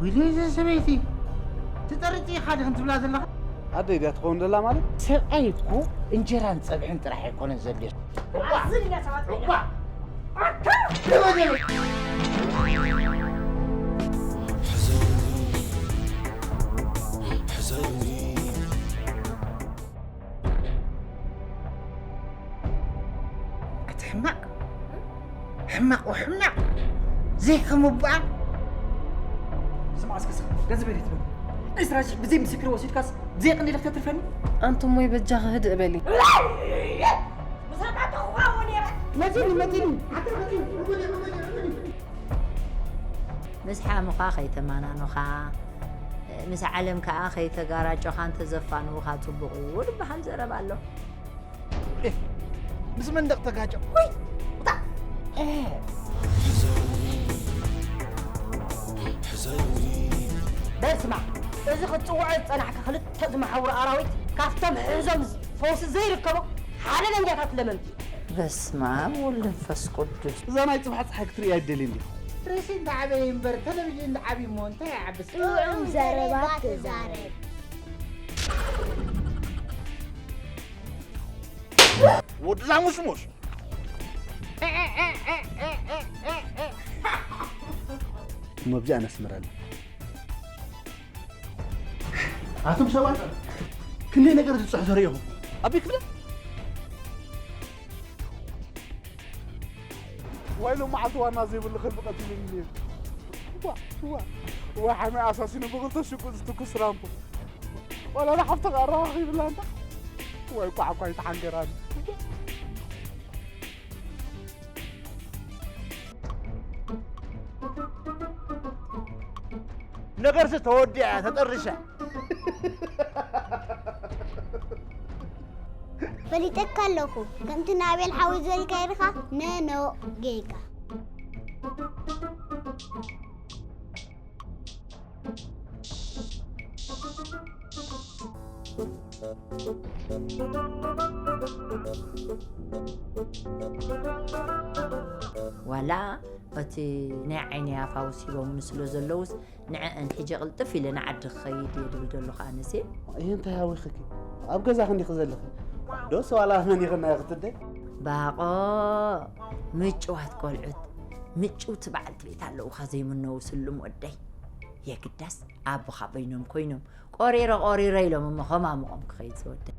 ወይለይ እዛ ሰበይቲ ትጠርጥ ኢኻ ዲኽን ትብላ ዘለኻ? ኣደይ ድያ ትኸውን ዘላ ማለት? ሰብኣይ እኮ እንጀራን ጸብሕን ጥራሕ ኣይኮነን ዘድልዮ። ኣዝን ኢና ሰባት ኮይና። ኣቲ ሕማቕ፣ ሕማቕ ወሕማቕ፣ ዘይከምብኣ። ስማዕ እስከ፣ እስከ፣ ገንዘብ የድልይ ትብል። ዕስራ ሺሕ ብዘይ ምስክር ወሲድካስ ብዘይ ቅኒ ኢልካ ተትርፈኒ? ኣንቱም ወይ በጃኺ ህድእ በሊ። ምሳኻ ተኽዋዎ ነይረ። መፂኒ፣ መፂኒ። ኣቲ መፂኒ። ምስ ሓሙኻ ከይተማናኑኻ፣ ምስ ዓለም ከኣ ከይተጋራጨኻ እንተዘፋንዉኻ ጽቡቕ እዩ ዝበሃል ዘረባ ኣሎ። ኤህ፣ ምስ መንደቕ ተጋጨ። ውይ! ውጣ! ኤህ! በስማ፣ እዚ ክትጽውዖ ዝጸናሕካ ክልተ ዝመሓውሩ ኣራዊት ካብቶም ሕዞም ፈውሲ ዘይርከቦ ሓደገኛታት ለመምቲ። በስመ ኣብ ወወልድ ወመንፈስ ቅዱስ። እዛ ናይ ጽባሕ ጸሓይ ክትርእያ ኣይደልን ዲኻ? ርእሲ እንተዓበየ እምበር ተለቪዥን እንተዓብዩ እሞ እንታይ ይዓብስ? ጥዑም ዘረባ ተዛረብ። ወድዛ ሙሽሙሽ። እሞ ኣብዚኣ ነስምረሉ። ኣቱም ሰባት ክንደይ ነገር ዝጽሕዞ ርኢኹም። ኣቢ ክብለ ዋይሎ መዓልቲ ዋና ዘይብሉ ከልቢ ቀቲሉኒ ነይሩ። ዋ፣ ዋ፣ ዋ፣ ሓመይ ኣሳሲኑ ብኽልተ ሽጉጥ ዝትኩስ ትራምፖ። ዋላ ንሓፍትኻ ኣረኻኺብላ እንዳ። ዋይ፣ ቋዕቋይ ተሓንገራኒ። ነገርሲ ተወዲኣ፣ ተጠርሻ። ፈሊጠካ ኣለኹ። ከምቲ ንኣቤል ሓወይ ዝበልካዮ ዲኻ? ነኖ ጌጋ። ዋላ እቲ ናይ ዓይነይ ኣፋውስ ሂቦምኒ ስለ ዘለዉስ፣ ንዐአን ሒጀ ቅልጥፍ ኢለ ንዓዲ ክኸይድ እየ ድብል ዘለኹ ኣነሲ። እየ እንታይ ሃዊኽኪ? ኣብ ገዛ ክንዲኺ ዘለኺ? ዶስ ዋላ መን ይኽና ክትደይ? ባቆ፣ ምጭዋት ቆልዑት፣ ምጭውቲ በዓልቲ ቤት ኣለዉኻ ዘይምነዉ ስሉም ወደይ። የግዳስ ኣቦኻ በይኖም ኮይኖም፣ ቆሪረ ቆሪረ ኢሎም እሞ ከማምቖም ክኸይድ ዝወደይ።